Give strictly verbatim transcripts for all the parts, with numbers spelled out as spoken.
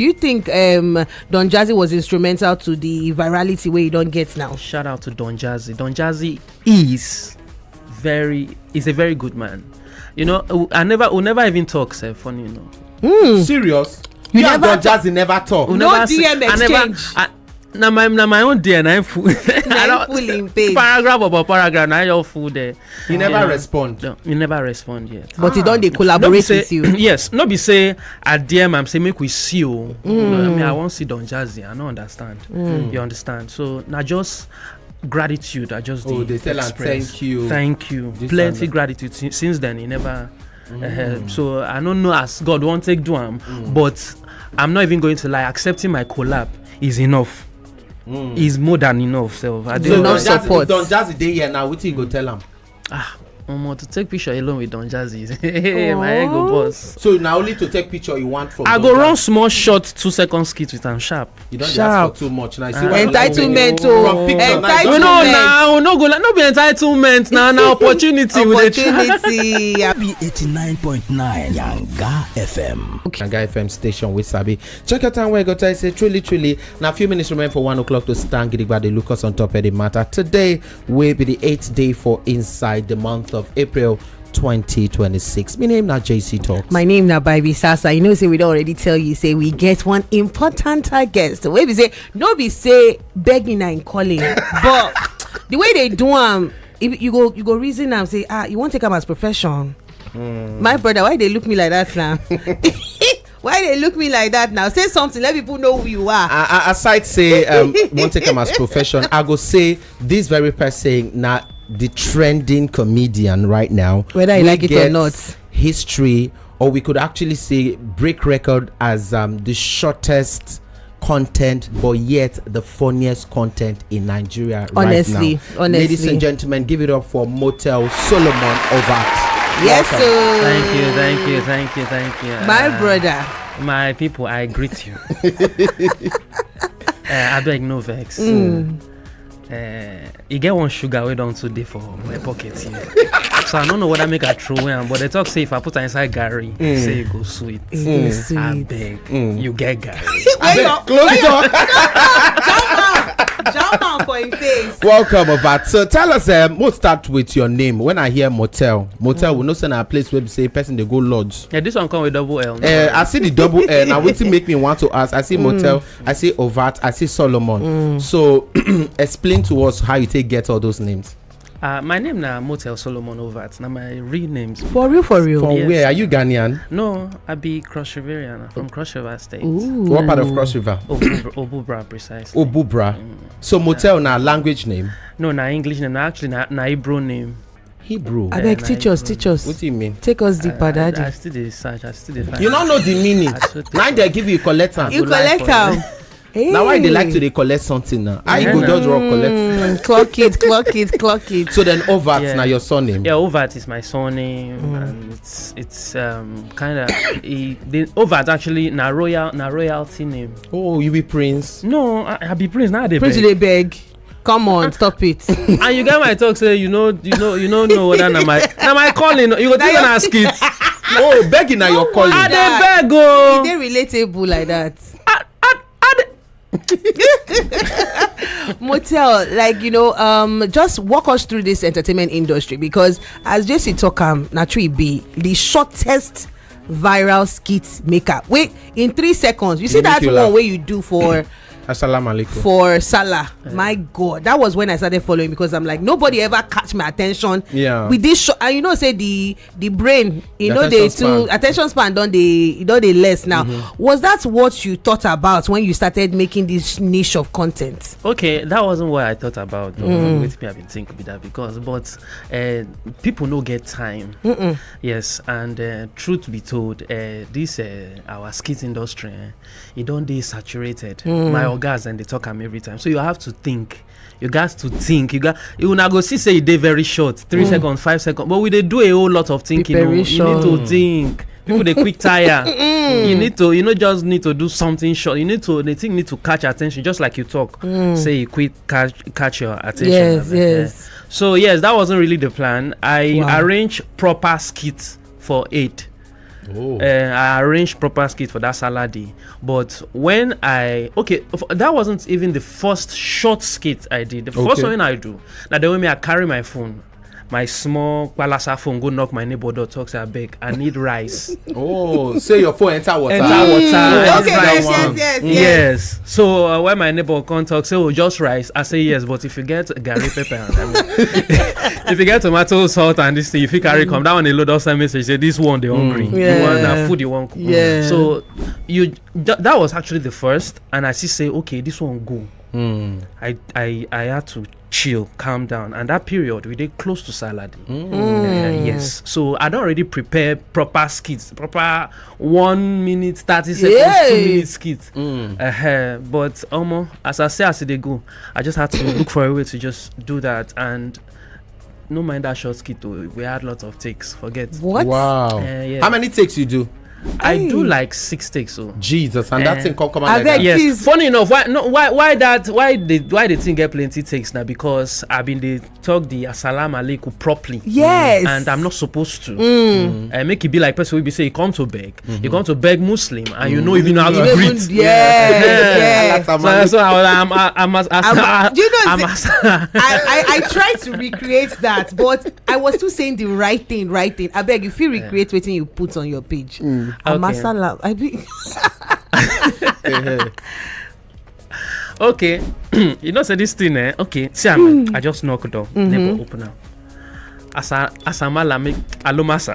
Do you think um, Don Jazzy was instrumental to the virality where you don't get now? Shout out to Don Jazzy. Don Jazzy is very is a very good man. You know, I never, we never even talk, sir, funny enough. Serious? You and Don Jazzy never talk. We No never s- D M I never- exchange. I, na my na my own D M na him full. Na him full him page. Paragraph upon paragraph, na your full there. He never respond. No, he never respond yet. But he don dey collaborate with you. Yes, no be say I D M am say make we see o. No, I mean, I wan see Don Jazzy. I no understand. You understand? So na just gratitude I just Oh, dey they tell am express. Thank you. Thank you. This Plenty and that. Gratitude. Si- since then he never. Uh, so I don't know as God wan take do am, but I'm not even going to lie. Accepting my collab is enough. Is more than enough. So I Enough don't. Support. Don Jazzy dey here now. Wetin you go tell am? Ah, omo, to take picture alone with Don Jazzy, my head go bust. So na only to take picture you want from I Don go run Jazzy? Small short two second skit with am sharp. You don dey ask for too much now. You see why you like Entitlement to- o. From picture now, you Entitlement. No, don na, we no go like, no be entitlement, na, na opportunity we dey try. Opportunity. Be eighty-nine point nine Yanga F M. Yanga F M station wey sabi. Check your time wey go tell you say truly, truly, na few minutes remain for one o'clock to stand gidigba dey look us on top of the matter. Today wey be the eighth day for inside the month of April twenty twenty-six. My name na J C Talks. My name na Baby Sasa. You know say we don already tell you say we get one important guest. Wey be say no be say begging and calling, but the way they do am, if you go you go reason am say ah you wan take am as profession. My brother, why they look me like that now? Why they look me like that now? Say something, let people know who you are. I, I, aside say um, won't take him as profession. I go say this very person now the trending comedian right now. Whether you We like it or get not. History, or we could actually say break record as um, the shortest content, but yet the funniest content in Nigeria Honestly, right now. Honestly. Ladies and gentlemen, give it up for Motel Solomon Ovat. Yes, Welcome. Sir. Thank you, thank you, thank you, thank you. My Uh, brother. My people, I greet you. Uh, I beg no vex. Uh, e get one sugar wey don too dey for my pocket here. So I no know whether make I throw away am, but they talk say if I put am inside garri, say e go sweet. E go sweet. Abeg, you get garri. Wait, abeg, close the door. Jump am, jump am for him face. Welcome, Ovat. So tell us, um, we'll start with your name. When I hear motel, motel, we know say na place where we say person dey go lodge. Yeah, this one come with double L. Uh, I see the double L. Now wetin make me want to ask? I see motel. I see Ovat, I see Solomon. So explain to us how you take get all those names. Uh, my name na Motel Solomon Ovat. Na my real names. For real, for real. From where? Are you Ghanaian? No, I be Cross Riverian. I'm from Cross River State. Ooh. What part of Cross River? Obubra, Obubra precisely. Obubra. So motel na language name? No, na English name. Na actually na, na Hebrew name. Hebrew. Abeg, teach us, teach us. What do you mean? Take us deeper, I, daddy. I still dey search. I still dey find. You don't know the meaning. Now they give you collect am. You collect am. Hey. Now why they like to dey collect something now? I go just rock collect. Mm, clock it, clock it, clock it. So then Ovat, yeah, now your surname. Yeah, Ovat is my surname, and it's it's um kind of the Ovat actually na royal na royalty name. Oh, you be prince? No, I, I be prince now. They prince beg. They beg. Come on, stop it. And you get my talk say you know you know you don't know whether na my na my calling. You go take an ask it. Oh, begging na your calling. I dey beg o. They relatable like that. Motel, like you know, um, just walk us through this entertainment industry because as J C talk am, na true e be the shortest viral skit maker. Wait, in three seconds, you see that one where you do for Assalamu alaikum. For Salah. Yeah. My God, that was when I started following because I'm like, nobody ever catch my attention. Yeah. With this show, and you know, say the the brain, you know, they too attention span don't they don't they less now. Mm-hmm. Was that what you thought about when you started making this niche of content? Okay, that wasn't what I thought about. Mm. With me, I've been thinking with that because, but uh, people no get time. Mm-mm. Yes, and uh, truth be told, uh, this uh, our skit industry. Eh, e don dey saturated. Mm. My ogas dem dey talk am every time, so you have to think. You gats to think. You got you una go see say e dey very short, three mm. seconds, five seconds, but we dey do a whole lot of thinking. You need to think. People dey quick tire. Mm. You need to you no just need to do something short. You need to the thing need to catch attention, just like you talk. Mm. Say e quick catch catch your attention. Yes, yes. So yes, that wasn't really the plan. I wow. Arrange proper skits for eight. Oh. Uh, I arranged proper skit for that salad day. But when I, okay, f- that wasn't even the first short skit I did. The first Okay. one I do, now the way me I carry my phone, my small palasa phone, go knock my neighbor door, talk say, "Abeg, I need rice." Oh, say your phone enter water. Enter water. Mm, Enter Okay, that yes, one. yes, yes, yes. Yes. So uh, when my neighbor come talk, say, "Oh, just rice," I say, "Yes, but if you get garri pepper, and, I mean, if you get tomato salt and this thing, if you carry come, that one alone don send message say this one dey hungry. Mm. You want Yeah. na food you want cook." Yeah. So you th- that was actually the first, and I see say, "Okay, this one go." Mm. I I I had to chill, calm down, and that period we dey close to salad. Mm. Uh, yes, so I don already prepare proper skits, proper one minute, thirty seconds, Yeah. two minute skit. Mm. Uh, but omo, as I say, as e dey go, I just had to look for a way to just do that, and no mind that short skit. Oh, we had lots of takes. Forget. What? Wow. Eh, yeah. How many takes you do? I do Hey. like six takes. So Jesus, and that Eh. thing come come I like beg that. you. Yes. Please. Funny enough, why no why why that why the why the thing get plenty takes now, because I've been dey talk the assalamu alaikum properly. Yes. And I'm not supposed to. Mm. Uh, make it be like person will be say you come to beg, you come to beg Muslim, and you know even know how You to don't greet. even- Yeah. Yeah. So, so I, was- I'm, I'm, I'm, as- as- I'm- do you know I'm the- as- I, I, I tried to recreate that, but I was still saying the right thing, right thing. I beg you, feel recreate wetin you put on your page. Okay. Amasala, I be. Okay, you know say this thing, eh? Okay, see, I'm, I just knock door, neighbor open am. Asa asamala make alomasa.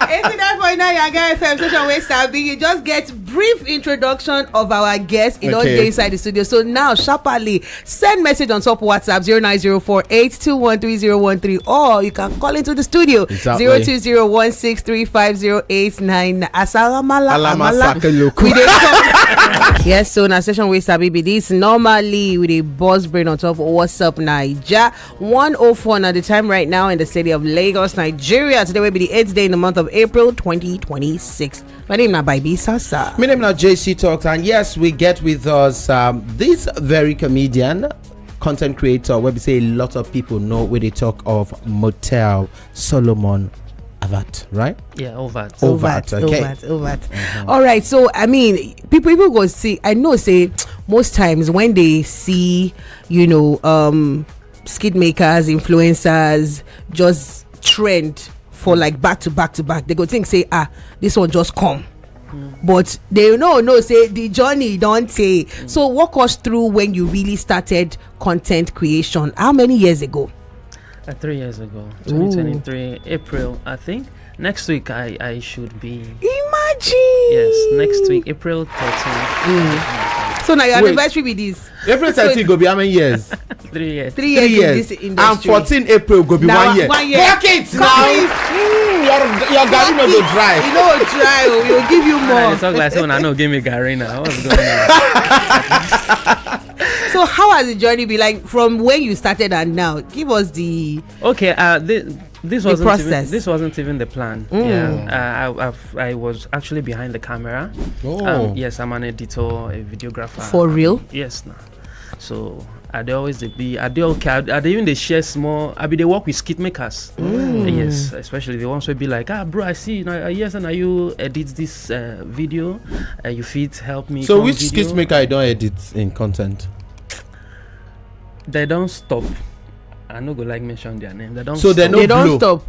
Eighty-nine point nine Yaga F M station wey sabi you just get brief introduction of our guest. E don Okay. dey inside the studio, so now sharply send message on top WhatsApp zero nine zero four eight two one three zero one three, or you can call into the studio Exactly. zero two zero one six three five zero eight nine. Asaramala Alama amala. Sakeloku. We dey come. Yes, so na session wey sabi be this. Normally, we dey buzz brain on top of What's Up Naija. One oh four na the time right now in the city of Lagos, Nigeria. Today will be the eighth day in the month of April twenty twenty-six. My name na Baibi Sasa. My name na J C Talks, and yes, we get with us um, this very comedian, content creator, where we say a lot of people know where they talk of Motel Solomon Avat, right? Yeah, over. Ovat, okay. Ovat, Ovat. All right, so I mean, people people go see. I know say most times when they see, you know, um, skit makers, influencers, just trend for like back to back to back, they go think say, ah, this one just come. But they no know say the journey don tey. So walk us through when you really started content creation. How many years ago? Uh, three years ago, twenty twenty-three April, I think. Next week, I I should be. Imagine. Yes, next week, April thirteenth. So now your Wait. anniversary be this. April thirteen go be how many years? Three years. Three years, Three years. in this And industry. fourteen April go be Now, one year. one year. Pocket Come now. in. Mm, your, your garri no go dry. You know, try. Oh, we'll give you I more. dey talk like say una no give me garri now. What's going on? So how has the journey been like from when you started and now? Give us the Okay, uh, this, this The wasn't process. Even, this wasn't even the plan. Yeah, uh, I, I've, I was actually behind the camera. Oh. Um, yes, I'm an editor, a videographer. For real? Yes, now. So I dey always dey be. I dey okay. I, I dey even dey share small. I be dey work with skit makers. Yes, especially the ones wey be like, ah, bro, I see. Now, uh, yes, and you edit this uh, video. Uh, you fit help me. So come which video. Skit maker I don't edit in content? They don't stop. I no go like mention their name. They don't. So they Stop. no They don't blow. Stop.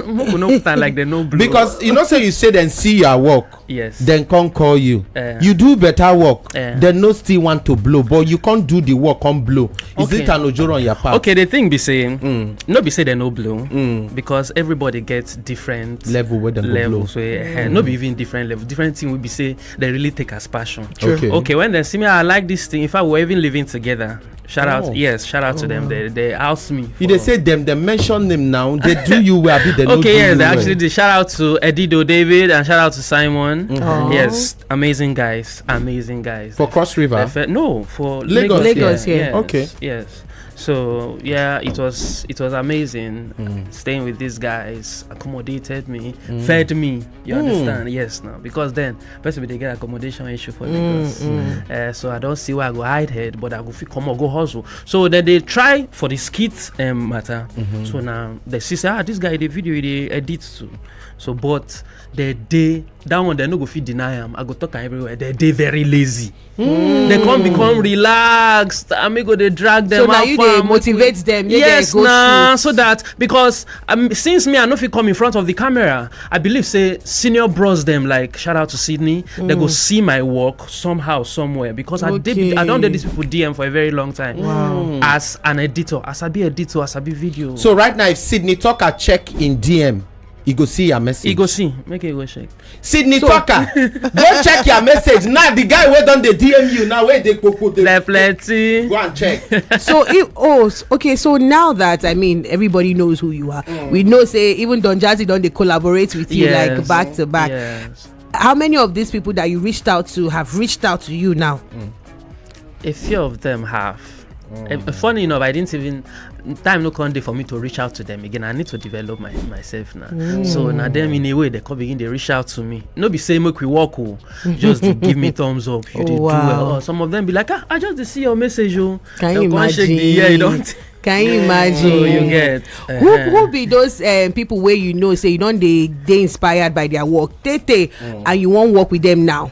Make we no stand like they no blow. Because you know, say you say then see your work, Yes. Then come call you. Eh. You do better work, Eh. then no still want to blow, but you can't do the work, come blow. Is Okay. it an ojoro on your part? Okay, the thing be saying, Mm. no be say they no blow, Mm. because everybody gets different Level where dem go blow. levels. Where, eh, no be even different level. Different thing will be say they really take as passion. Okay. Okay, when they see me, I like this thing. In fact, we're even living together. Shout out, Oh. yes, shout out to them. They they house me. You they for- say them, they mention them now. They do you well, be they no Okay, do yes, you they well. actually did. Shout out to Edido David and shout out to Simon. Mhm. Yes, amazing guys, amazing guys. For Cross River. They fe- no, for Lagos. Lagos. Lagos, Yeah, yeah. yes, Okay. Yes. So yeah, it was it was amazing staying with these guys. Accommodated me, fed me. You understand? Yes, now, because then person will get accommodation issue for Lagos. Uh, so I don't see why I go hide head, but I go fit come or go hustle. So then they try for the skit um, matter. So now they see say, ah, this guy, the video they edit too. So but they they that one they no go fit deny am. I go talk am everywhere. They they very lazy. They come become relaxed. Amigo, they drag them. So now out you for dey am. motivate them. Make Yes, they go nah, shoot. So that because um, since me I no fit come in front of the camera, I believe say senior bros them like shout out to Sydney. They go see my work somehow somewhere because I did I don't Okay. did these people D M for a very long time. Wow. As an editor, as I be editor, as I be video. So right now, if Sydney Tucker check in D M, he go see your message. He go see, make it go check. Sydney Tucker, go check your message now. The guy wey don dey D M you now, wey dey kpokpo dey There plenty. Go and check. So if oh s- okay, so now that, I mean, everybody knows who you are, we know say even Don Jazzy don dey collaborate with you Yes. like back to back. Yes. How many of these people that you reached out to have reached out to you now? A few of them have. Eh, funny enough, I didn't even time no come dey for me to reach out to them again. I need to develop my, myself now. So now them in a way they come begin they reach out to me. No be say make we walk oh, just dey give me thumbs up. You dey do Wow. well. Or some of them be like, ah, I just dey see your message oh. Can They you come shake the imagine? Yeah, you don't. Can you imagine? So you get Who uh-huh. who be those um, people where you know say you don't they they inspired by their work, Tete, and you won't work with them now?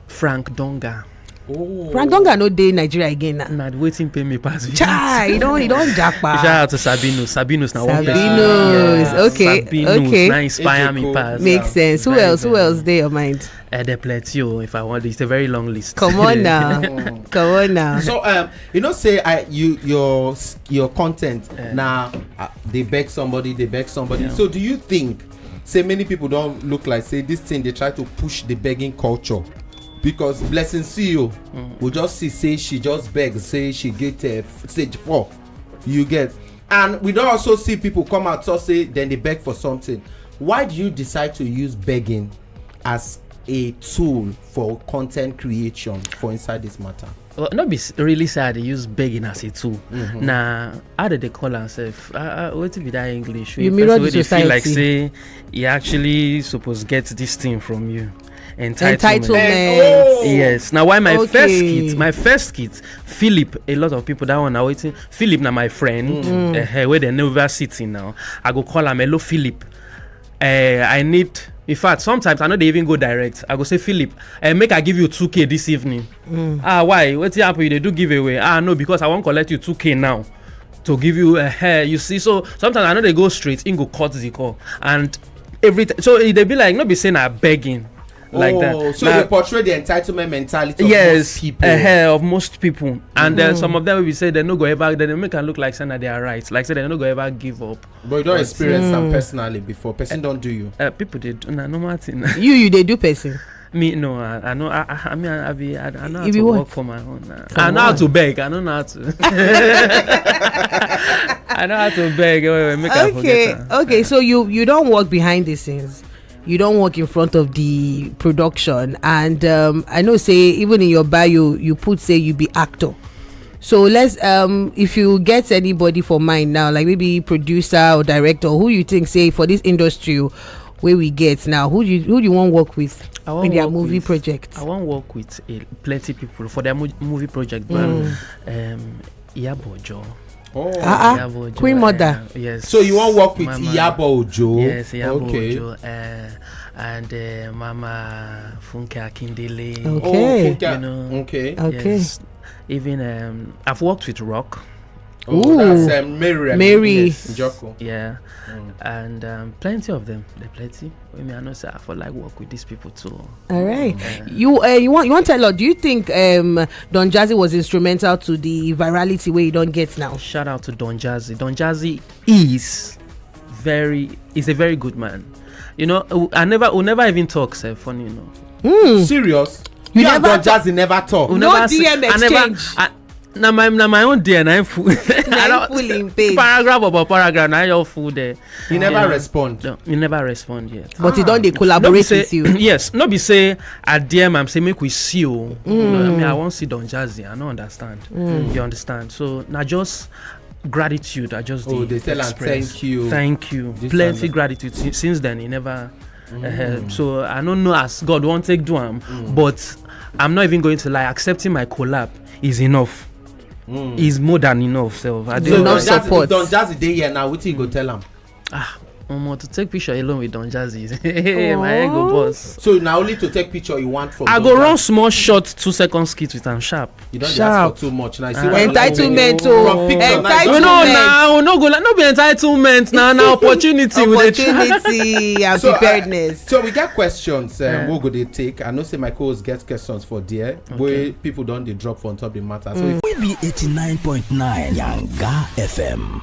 Frank Donga. Frank Donga no dey Nigeria again now. Na the waiting pay me pass. Chai, you don't you don't Shout japa. Out to Sabinus. Sabinus now one person. Sabinus, Yes. okay, Sabinus, okay. Now inspire me Ejeko. Pass. Makes sense. Who Very, else? Who very else there your mind? Uh, there plenty. Oh, if I want, it's a very long list. Come on now, come on now. So um, you know, say I you your your content Yeah. Now uh, they beg somebody, they beg somebody. Yeah. So do you think say many people don't look like say this thing they try to push the begging culture? Because Blessing C E O we just see say she just beg say she get uh, f- stage four. You get, and we don't also see people come out to say then they beg for something. Why do you decide to use begging as a tool for content creation for inside this matter? Well, not be s- really say I dey use begging as a tool. Now, how did they call herself? Uh, uh, what be that English? You Person mirror the wey dey feel like society. Say he actually supposed get this thing from you. Entitlement. Entitlement. Yes. Now, why my Okay. First kid, my first kid, Philip. A lot of people that one are waiting. Philip, now my friend, uh, where they never sitting now. I go call him, hello, Philip. Uh, I need. In fact, sometimes I know they even go direct. I go say, Philip, uh, make I give you two K this evening. Ah, why? What happen? You dey do giveaway? Ah, no, because I won't collect you two K now to give you a hair. You see, so sometimes I know they go straight in, go cut the call, and every t- so they be like, not be saying I'm begging like oh, that. So Now- they portray the entitlement mentality of yes, most people. Uh, of most people, and then some of them will be say they no go ever. They make it look like saying that they are right, like say they no go ever give up. But you don't experience them personally before. Person don't do you. Uh, people they do na normal thing. You you they do person. Me no, I, I know. I, I I mean, I, I be. I, I know how You to be what? Work for my own. Now. Come I know how on. To beg. I don't know how to. I know how to beg. Wait, wait, make I Okay, forget. Am. Okay. So you you don't work behind the scenes. You don't work in front of the production, and um, I know say even in your bio you put say you be actor. So let's um if you get anybody for mind now, like maybe producer or director, who you think say for this industry where we get now, who you who you want work with I wan in their work movie with- project? I wan work with a, plenty people for their mo- movie project. But um, Iyabo Ojo. Oh. Ah, ah. Iyabo Ojo, Queen Mother. Uh, yes. So you want work with Mama. Iyabo Ojo? Yes, Iyabo Okay. Ojo, uh, and uh, Mama Funke Akindele. Okay. Oh, Funke. You know, Okay. Okay. Yes. Even um, I've worked with Rock. Oh, Ooh. that's um, Mary. Remi. Mary. Yes. Njoko. Yeah, and um, plenty of them. They plenty. I mean, I know say I for like work with these people too. All right. You uh, you want you want to tell us? Do you think um Don Jazzy was instrumental to the virality where you don't get now? Shout out to Don Jazzy. Don Jazzy is very is a very good man. You know, I never will never even talk. Sir, funny enough. Serious? You You never and Don talk- Jazzy never talk. We No never say- D M I never- exchange. I, Na my na my own there na im full. I Na don- full im page. Paragraph upon paragraph na your full there. He never respond. No, you never respond yet. But he don dey No be collaborate say- with you. Yes, no be say I D M am say make we see o. No, I mean I wan see Don Jazzy. I no understand. You understand? So na just gratitude. I just Oh, dey they tell am, express. "Thank you." Thank you. This Plenty and that. Gratitude si- since then. He never. Uh, so I don't know as God wan take do am, but I'm not even going to lie. Accepting my collab is enough. Is more than enough. So I Do don't not Don Jazzy- support. Don Jazzy dey here now. Wetin you go tell am? Ah, omo, to take picture alone with Don Jazzy, my head go Aw. bust. So na only to take picture you want from. I Don go Jazzy? Run small shot, two seconds skit with am sharp. You don dey Sharp. Ask for too much now. You see Ah. why you like Entitlement from o. picture now, you Entitlement. don- No, no, no, no go like no be entitlement. Na na opportunity we dey try. Opportunity and So, uh, preparedness. So we get questions. Um, Yeah. We'll go dey take. I know say my co-host get questions for there. Where people don dey drop for on top the matter. So if We be eighty-nine point nine Yanga F M.